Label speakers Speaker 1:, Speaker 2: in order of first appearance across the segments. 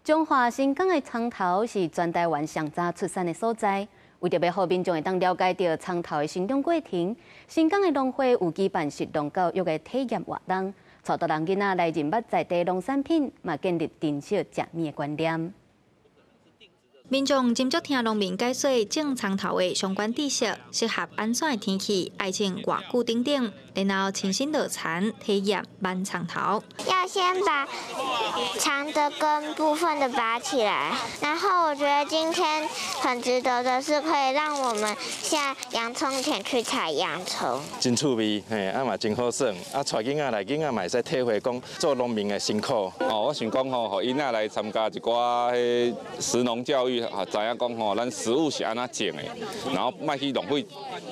Speaker 1: 彰化新港的蔥頭是全台灣上早出產的所在。為著欲予民眾會當了解著蔥頭的成長過程，新港的農會有舉辦食農教育的體驗活動，帶大人囡仔來認捌在地農產品，嘛建立珍惜食物的觀念。
Speaker 2: 民眾斟酌聽農民解說種蔥頭的相關知識，適合按怎的天氣，愛種偌久等等，然後親身落田體驗挽蔥頭。
Speaker 3: 要先把長的根部分的拔起來，然後我覺得今天很值得的是，可以讓我們下洋蔥田去採洋蔥。
Speaker 4: 真趣味，嘿，啊嘛真好耍，啊帶囡仔來，囡仔嘛會使體會講做農民的辛苦。
Speaker 5: 哦，我想講吼，予囡仔來參加一寡彼食農教育。知影講吼，咱食物是按怎種的，然後莫去浪費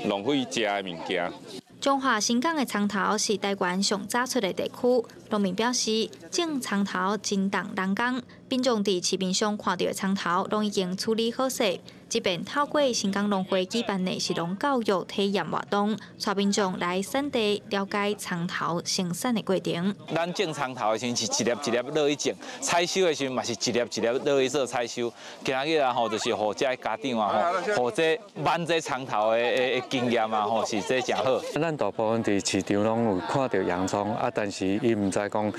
Speaker 5: 浪費食的物件。
Speaker 2: 彰化新港的蔥頭是台灣上早出的地區，農民表示種蔥頭真動人工，民眾佇市面上看到的蔥頭攏已經處理好勢。這遍透過新港農會舉辦的食農教育體驗活動，帶民眾來產地了解蔥頭生產的過程。
Speaker 6: 咱種蔥頭的時陣是一粒一粒落去種，採收的時陣嘛是一粒一粒落去做採收。今仔日啊吼，就是予這家長啊吼，予這挽這蔥頭的經驗啊吼，是這誠好。
Speaker 7: 咱大部分佇市場攏有看著洋蔥啊，但是伊毋知講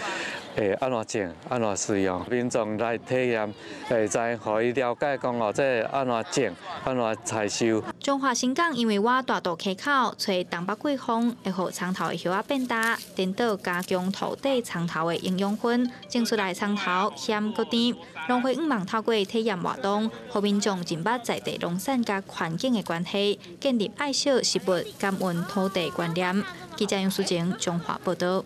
Speaker 7: 會按怎種、按怎使用。民眾來體驗，會知予伊了解講哦，這按怎種、按怎採收。
Speaker 2: 彰化新港因為倚大肚溪口，吹東北季風，會予蔥頭的葉仔變焦，顛倒加強土底蔥頭的營養分，種出來蔥頭鹹閣甜。農會向望透過體驗活動，予民眾認捌在地農產佮環境的關係，建立愛惜食物、感恩土地觀念。記者楊淑靜彰化報道。